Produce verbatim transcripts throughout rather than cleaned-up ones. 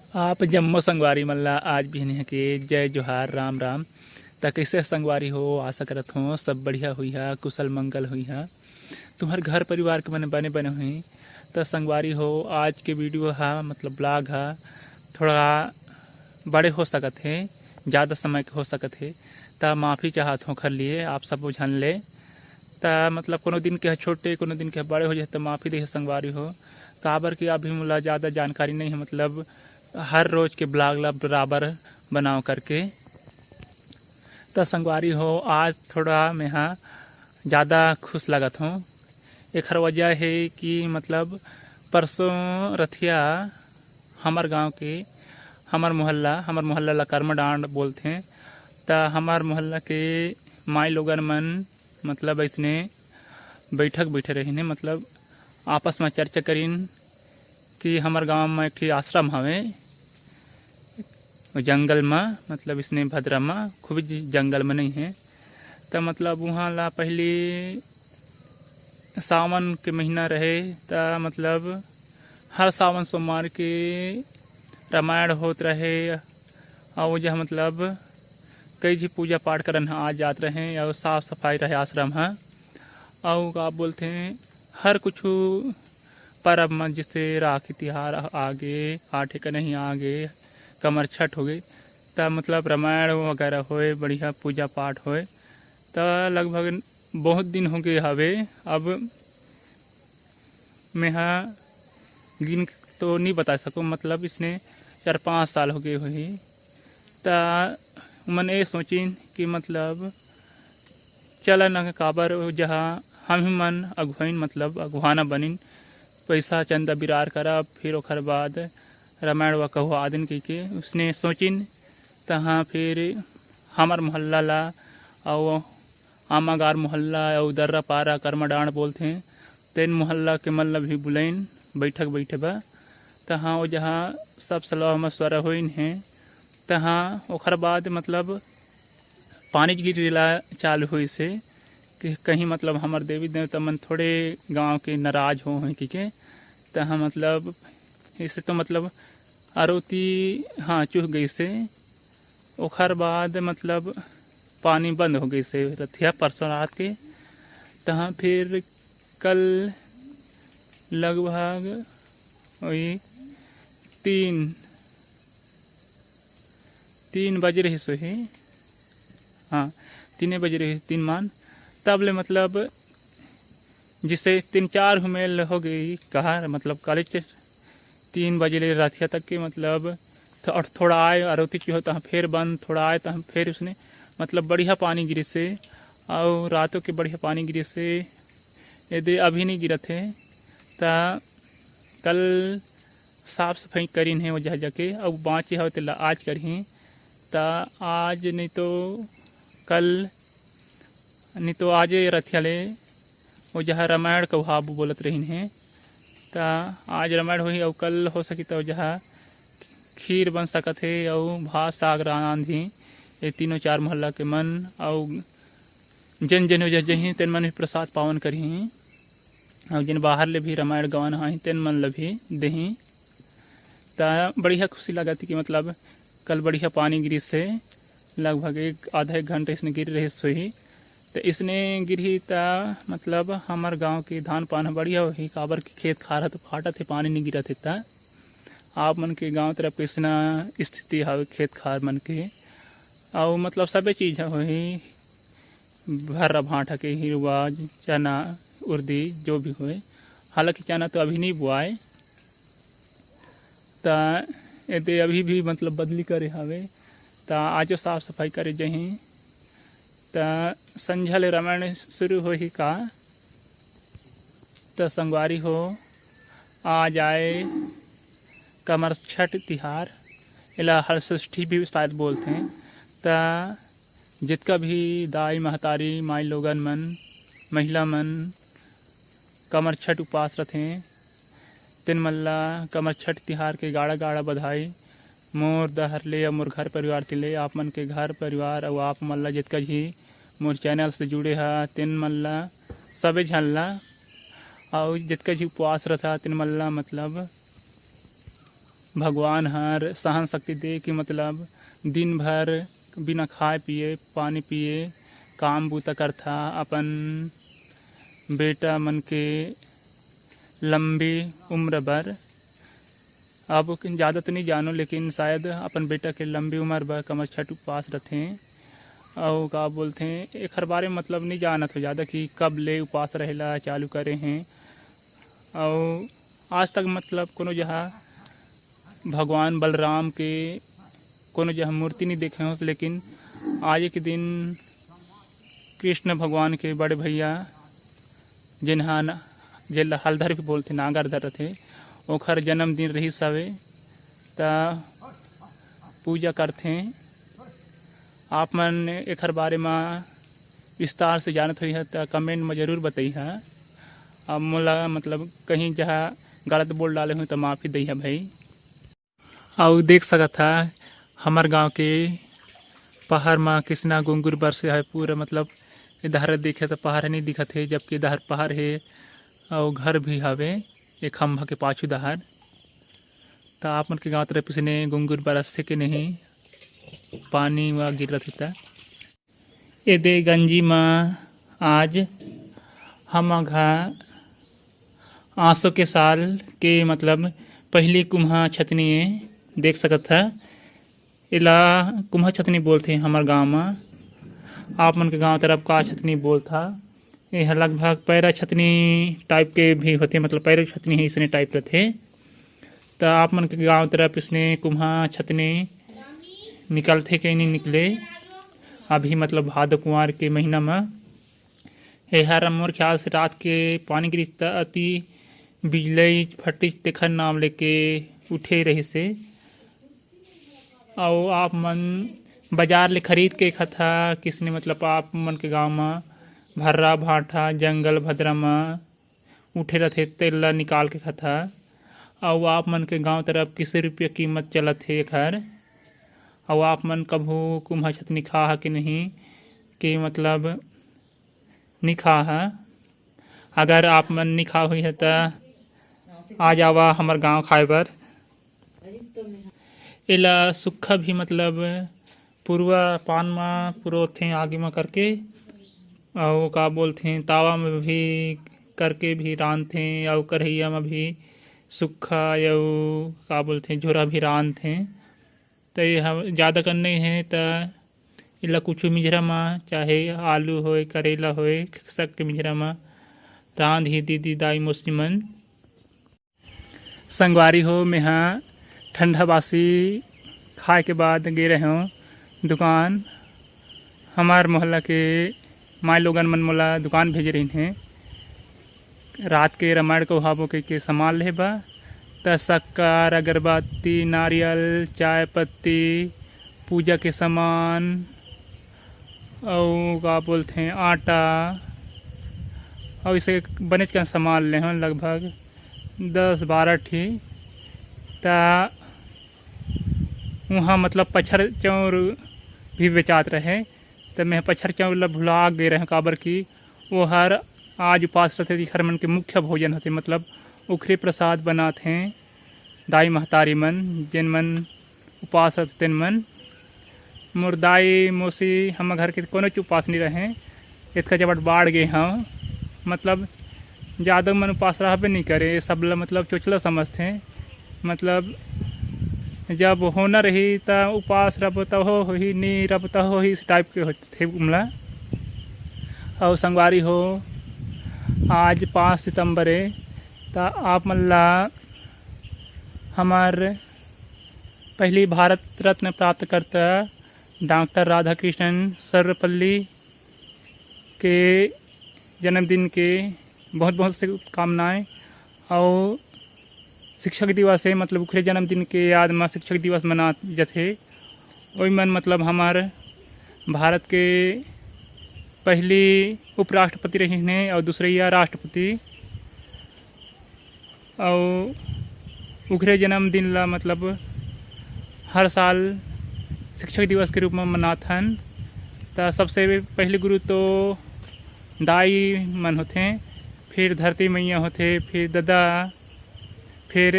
आप जम्मो संगवारी मन ला आज बिहनिया के जय जोहार, राम राम। त कइसे संगवारी हो? आशा करत हों सब बढ़िया होइहा, कुशल मंगल होइहा, तुम्हर घर परिवार के मन बने बने होही। त संगवारी हो, आज के वीडियो हा, मतलब ब्लॉग हा, थोड़ा बड़े हो सकत हे, ज़्यादा समय के हो सकत हे, त माफ़ी चाहत हों ओखर लिए आप सबो झन ले। त मतलब कोनो दिन के ह छोटे, कोनो दिन के ह बड़े हो जाए, त माफ़ी देहे संगवारी हो, काबर कि अभी मोला ज़्यादा जानकारी नहीं है, मतलब हर रोज के ब्लॉग ला बराबर बनाओ करके। त संगवारी हो, आज थोड़ा मेहा ज़्यादा खुश लगत हों। एखर वजह हे कि मतलब परसों रथिया हमर गांव के, हमर मोहल्ला, हमर मोहल्ला ला कर्मडांड बोलथें। त हमर मोहल्ला के माई लोगन मन मतलब अइसने बैठक बैठे रहिन हे, मतलब आपस में चर्चा करिन कि हमर गांव में एक ठी आश्रम हवे, जंगल में, मतलब इसने भद्रा में, खूब ज-, जंगल में नहीं है। त मतलब वहाँ ला पहली सावन के महीना रहे, त मतलब हर सावन सोमवार के रामायण होत रहे, अउ जहाँ मतलब कई झी पूजा पाठ करन ह आ जात रहे, अउ साफ सफाई रहे आश्रम ह। अउ का बोलथे, हर कुछ परब म, जैसे राखी तिहार आगे, आठे कनही आगे, कमर छठ होगे, त मतलब रामायण वगैरह होए, बढ़िया पूजा पाठ होए। त लगभग बहुत दिन हो गए हवे, अब मेहा गिन तो नहीं बता सकूँ, मतलब इसने चार पाँच साल हो गए होही। त मन ये सोचिन कि मतलब चला न काबर ओ जहाँ हम ही मन अगुवाइन, मतलब अगुवाना बनिन, पैसा चंदा बिरार करब, फिर ओखर बाद रामायण व कहू आदिन कहिके उसने सोचिन। तहाँ फिर हमर मोहल्ला ला अउ आमागार मोहल्ला अउ दर्रा पारा कर्माडांड बोलथें, तेन मोहल्ला के मन ला भी बुलाइन बैठक बैठे बा। तहाँ ओ जहाँ सब सलाह मशवरा होइन हे। तहाँ ओखर बाद मतलब पानी गिरे ला चालू होइस हे कि कहीं मतलब हमर देवी देवता मन थोड़े गांव के नाराज हो हों कहिके। तहाँ मतलब इसे तो मतलब आरोती, हाँ, चुह गइस हे। ओखर बाद मतलब पानी बंद हो गइस हे रथिया परसों रात के। तहाँ फिर कल लगभग वही तीन, तीन बजे रहिस होही, हाँ, तीने बजे रहिस, तीन मान। तब ले मतलब जिसे तीन चार हुमेल हो गई कहा, मतलब कॉलेज तीन बजे ले रथिया तक के मतलब थो-, थोड़ा आए आरोती चुहो तहाँ फेर बंद, थोड़ा आए तहाँ फेर उसने मतलब बढ़िया पानी गिरिस हे, अउ रातों के बढ़िया पानी गिरिस हे। यदि अभी नहीं गिरत हे त कल साफ सफाई करिन हे ओ जहाँ जाके, अउ बाँचे हवे तेला आज करही। त आज नहीं तो कल, नहीं तो आजे रथिया ले ओ जहाँ रामायण कहुआ बोलत रहिन हे। त आज रामायण होही अउ कल हो सकी त ओ जहाँ खीर बन सकत हे अउ भात साग रांधही। ये तीनों चार मोहल्ला के मन अउ जेन जेन ओ जहाँ जही तेन मन भी प्रसाद पावन करही। अउ जेन बाहर ले भी रामायण गवाना आही तेन मन ल भी देही। त बढ़िया खुशी लागत हे कि मतलब कल बढ़िया पानी गिरिस हे, लगभग एक आधा एक घंटा इसने गिर रहिस होही। त इसने गिरही त मतलब हमर गांव के धान पान ह बढ़िया होही, काबर कि खेत खार ह तो फाटत हे, पानी नहीं गिरत हे। त आप मन के गांव तरफ कैसना स्थिति हवे खेत खार मन के? अउ मतलब सबे चीज ह होही, भर्रा भांटा के हिरवा, चना, उर्दी जो भी होए, हालांकि चना तो अभी नहीं बुआए। त एदे अभी भी मतलब बदली करे हवे, त आजो साफ सफाई करे जही। त संझा ले रामायण शुरू होही का? त संगवारी हो, आज आए कमरछठ तिहार, एला हलषष्ठी भी शायद बोलथें। त जितका भी दाई महतारी, माई लोगन मन, महिला मन कमरछठ उपास रथें, तेन मन ला कमरछठ तिहार के गाड़ा गाड़ा बधाई। मोर डहर ले अउ मोर घर परिवार ती ले, आप मन के घर परिवार अउ आप मन ला जितका झी मोर चैनल से जुड़े हा, तेन मन ला, सबे झन ला, अउ जितका झी उपवास रथा, तेन मन ला मतलब भगवान हर सहन शक्ति दे कि मतलब दिन भर बिना खाए पिए, पानी पिए काम बूता करथा अपन बेटा मन के लंबी उम्र बर। अब ज़्यादा तो नहीं जानो, लेकिन शायद अपन बेटा के लंबी उम्र बर कमरछठ उपास रथे। अउ का बोलथे, एखर बारे में मतलब नहीं जानत हो ज़्यादा कि कब ले उपास रहेला चालू करे हैं। अउ आज तक मतलब कोनो जहाँ भगवान बलराम के कोनो जहाँ मूर्ति नहीं देखे हो, लेकिन आज के दिन कृष्ण भगवान के बड़े भैया, जेन ह न-, जेला हलधर भी बोलथे, नांगर धर रथे, ओखर जन्मदिन रहिस हवे, त पूजा करथे। आप मन एखर बारे म विस्तार से जानत होइहा, त comment म जरूर बतइहा। अब मोला मतलब कहीं जहाँ गलत बोल डाले हों, त माफ़ी दइहा भाई। अउ देख सकत हा, हमर गांव के पहाड़ म किसना गुंगुर बरसे हे पूरा, मतलब, इधर देखे त पहाड़ नहीं दिखत हे, जबकि इधर पहाड़ हे अउ घर भी हवे एक खंभा के पाछू डहर। त आप मन के गांव तरफ इसने गुंगुर बरसथे के नहीं, पानी वा गिरत हे त। एदे गंजी म आज हमघा आसो के साल के, मतलब, पहिली कुम्हा छतनी ए, देख सकत हा। एला कुम्हा छतनी बोलथे हमर गांव म। आप मन के गांव तरफ का छतनी बोलथा? एह लगभग पैरा छतनी type के भी होथे, मतलब, पैरा छतनी ही इसने type रथे। त आप मन के गांव तरफ इसने कुम्हा छतनी निकलथे के नहीं निकले? अभी, मतलब, भादो कुंवार के महीना म एहर मोर ख्याल से रात के पानी गिरिस त अति बिजलई फटिस, तेखर नाम लेके उठे रहिस हे। अउ आप मन बाजार ले खरीद के खाता किसने, मतलब, आप मन के गांव म भर्रा, भांठा, जंगल, भद्रा म उठे रथे, तेल ला निकाल के खाता। अउ आप मन के गांव तरफ किसे रुपया कीमत चलत हे एखर? अउ आप मन कभू कुम्हा छतनी खा हा कि नहीं, कि मतलब, नी खा हा? अगर आप मन नी खा हुई है, त आ जावा हमर गांव खाए बर। एला सुक्खा भी, मतलब, पुरुआ पान म पुरोथे आगी म करके, अउ का बोलथे, तावा म भी करके भी रांधथे, अउ करहिया म भी सुक्खा, अउ का बोलथे, झोरा भी रांधथे। त ये ह जादा कन नइ हे, त एला कुछु मिंजरा म, चाहे आलू होय, करेला होय, सक के मिंजरा म रांध ही दीदी, दाई, मौसी मन। संगवारी हो, मेंहा ठंडा बासी खाए के बाद गे रहेंव दुकान। हमार मोहल्ला के माई लोगन मन मोला दुकान भेजे रहिन हे। रात के रामायण कहाबो कहिके सामान लेहे बा, त शक्कर, अगरबत्ती, नारियल, चाय पत्ती, पूजा के सामान, अउ का बोलथे, आटा, अउ इसे बनेच कन सामान लेहन, लगभग दस बारह ठी। त उहाँ, मतलब, पछर चाउर भी बेचात रहे, त मैं पछर चाउर ला भुला गे रहें, काबर कि वो हर आज उपास रथे, जेखर मन के मुख्य भोजन होथे, मतलब, उखरे प्रसाद बनात हें दाई महतारी मन, जेन मन उपास रथे तेन मन। मोर दाई, मौसी, हमर घर के कोनो उपास नहीं रहे, एतका जबड़ बाढ़ गे हव, मतलब, जादा मन उपास रहबे नहीं करे, सब ला, मतलब, चोचला समझथे। मतलब, जब होना रही, त उपास रबो, त हो होही, नी रबो, त होही, इस type के होथे उमला। अउ संगवारी हो, आज पाँच सितंबर ए, त आप मन ला हमर पहली भारत रत्न प्राप्त करता डॉक्टर राधाकृष्णन सर्वपल्ली के जन्मदिन के बहुत बहुत शुभकामनाएं। अउ शिक्षक दिवस हे, मतलब, उखरे जन्मदिन के याद म शिक्षक दिवस मना जथे। ओई मन, मतलब, हमर भारत के पहली उपराष्ट्रपति रहिन हे अउ दूसरइया राष्ट्रपति। अउ उखरे जन्मदिन ला, मतलब, हर साल शिक्षक दिवस के रूप म मनाथन। त सबसे पहली गुरु तो दाई मन होथे, फिर धरती मैया होथे, फिर ददा, फिर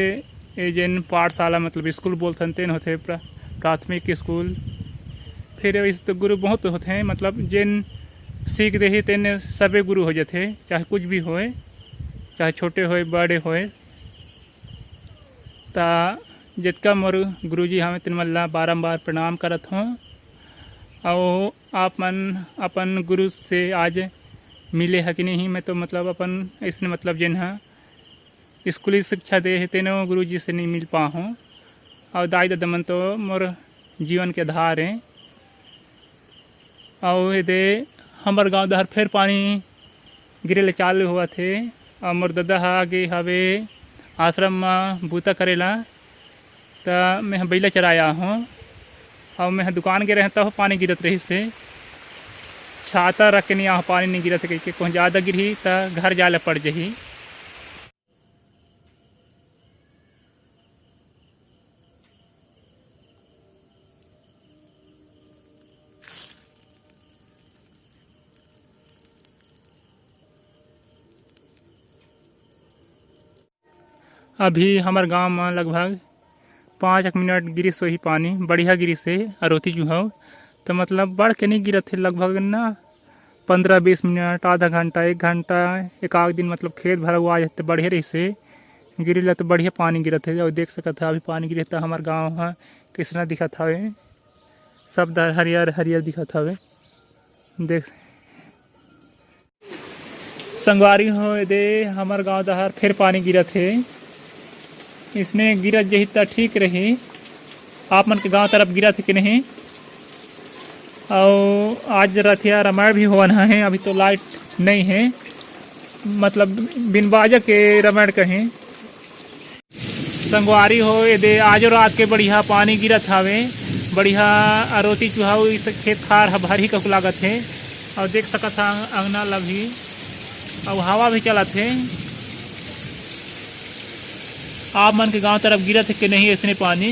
ये जेन पाठशाला, मतलब स्कूल बोलथन, तेन होथे प्रा-, प्राथमिक स्कूल। फिर इस तो गुरु बहुत होथे, मतलब जेन सीख देही, तेन सबे गुरु हो जथे, चाहे कुछ भी होए, चाहे छोटे होए, बड़े होए। ता जितका मोर गुरुजी हवे, तिन मन ला बारंबार प्रणाम करत हों। अउ आप मन अपन गुरु से आज मिले ह कि नहीं? मैं तो मतलब अपन इसने मतलब जेन ह स्कूली शिक्षा दे हे, तेनो गुरुजी से नहीं मिल पाहों। अउ दाई ददा मन तो मोर जीवन के आधार हे। अउ एदे हमर गांव डहर फेर पानी गिरे ले चालू होवत हे। अउ मोर ददा ह गे हवे आश्रम म बूता करे ला, त मैं ह बइला चराया हों। अउ मैं ह दुकान गे रहें, तब पानी गिरत रहिस हे। छाता रख के नहीं आहों, पानी नहीं गिरत हे कहिके, कहूँ जादा गिरही त घर जाए ला पड़ जही। अभी हमर गांव म लगभग पाँच एक मिनट गिरिस होही पानी, बढ़िया गिरिस हे, अरोती जुहाव। त मतलब बढ़ के नहीं गिरत हे, लगभग ना पंद्रह बीस मिनट, आधा घंटा, एक घंटा, एक आध दिन मतलब खेत भर हुआ जते बढ़िया रहिस हे, गिरे ला त बढ़िया पानी गिरत हे। अउ देख सकत ह अभी पानी गिरे त हमर गांव ह कइसना दिखत हवे, सब डहर हरियर हरियर दिखत हवे। देख संगवारी हो, एदे हमर गांव डहर फेर पानी गिरत हे। इसने गिरत जही त ठीक रही। आप मन के गांव तरफ गिरत हे कि नहीं? अउ आज रथिया रामायण भी होवन हे, अभी तो लाइट नहीं हे, मतलब बिन बाजा के रामायण कहीं। संगवारी हो, एदे आजो रात के बढ़िया पानी गिरत हावे, बढ़िया अरोती जुहाव, इस खेत खार ह भरही कहू लागत हे। अउ देख सकत हा अंगना ल भी, अउ हवा भी चलत हे। आप मन के गांव तरफ गिरत हे कि नहीं अइसने पानी?